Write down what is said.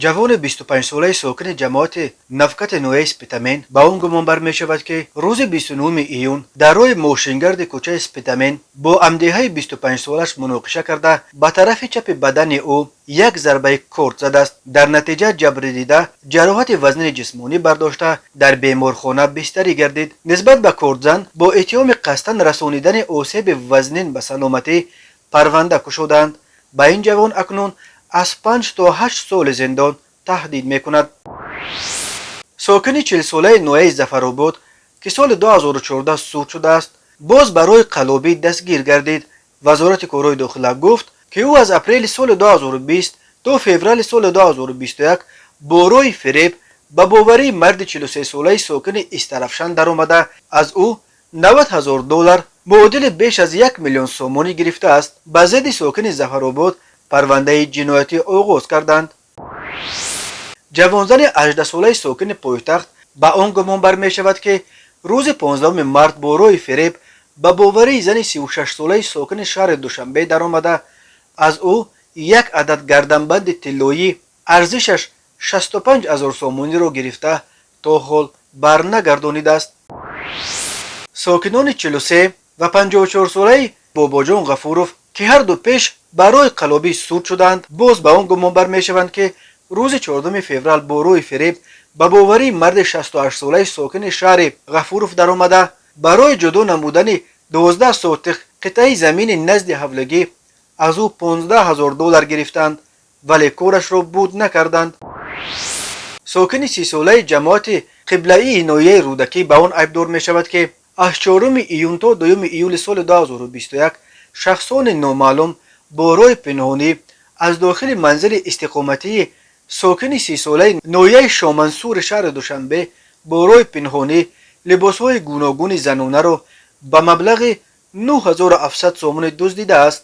Ҷавони 25-солаи сокини ҷамоати Навкати ноҳияи Спитамен ба он гумонбар мешавад, ки рӯзи 29 июн дар роҳи мошингарди кӯчаи Спитамен бо ҳамдеҳаи 25-солааш муноқиша карда, ба тарафи чапи бадани ӯ як зарбаи корд задааст. Дар натиҷа ҷабрдида ҷароҳати вазнини ҷисмонӣ бардошта, дар беморхона бистарӣ гардид. Нисбат ба кордзан бо иттиҳоми қасдан расонидани осеби вазнин ба саломатӣ парванда кушодаанд. Ба ин ҷавон акнун аз 5 то 8 соли зиндон таҳдид мекунад. Сокини 40-солаи ноҳияи Зафаробод, ки соли 2014 суд шудааст, боз барои қаллобӣ дастгир гардид. Вазорати корҳои дохила гуфт, ки ӯ аз апрели соли 2020 то феврали соли 2021 бо роҳи фиреб ба боварии марди 43-солаи сокини Истаравшан даромада, аз ӯ 90 ҳазор доллар, муодили беш аз 1 миллион сомонӣ гирифтааст. Ба зидди сокини Зафаробод парвандаи ҷиноятӣ оғоз карданд. Ҷавонзани 18-солаи сокини пойтахт ба он гумонбар мешавад, ки рӯзи 15 март бо роҳи фиреб ба боварии зани 36-солаи сокини шаҳри Душанбе даромада, аз ӯ як адад гарданбанди тиллоӣ арзишаш 65 ҳазор сомониро гирифта, то ҳол барнагардонидааст. Сокинони 43 ва 54-солаи Бобоҷон Ғафуров, ки ҳарду пеш барои қаллобӣ суд шуданд, боз ба он гумонбар мешаванд, ки рӯзи 4 феврал бо роҳи фиреб ба боварии марди 68-солаи сокини шаҳри Ғафуров даромада, барои ҷудо намудани 12 сотих қитъаи замини назди ҳавлигӣ аз ӯ 15 ҳазор доллар гирифтанд, вале корашро буд накарданд. Сокини 30-солаи ҷамоати Қиблаии ноҳияи Рӯдакӣ ба он айбдор мешавад, ки аз 4 июн то 2 июли соли 2021 шахсони номаълум бо роҳи пинҳонӣ аз дохили манзили истиқоматии сокини 30-солаи ноҳияи Шомансури шаҳри Душанбе бо роҳи пинҳонӣ либосҳои гуногуни занонаро ба маблағи 9700 сомонӣ дуздидааст.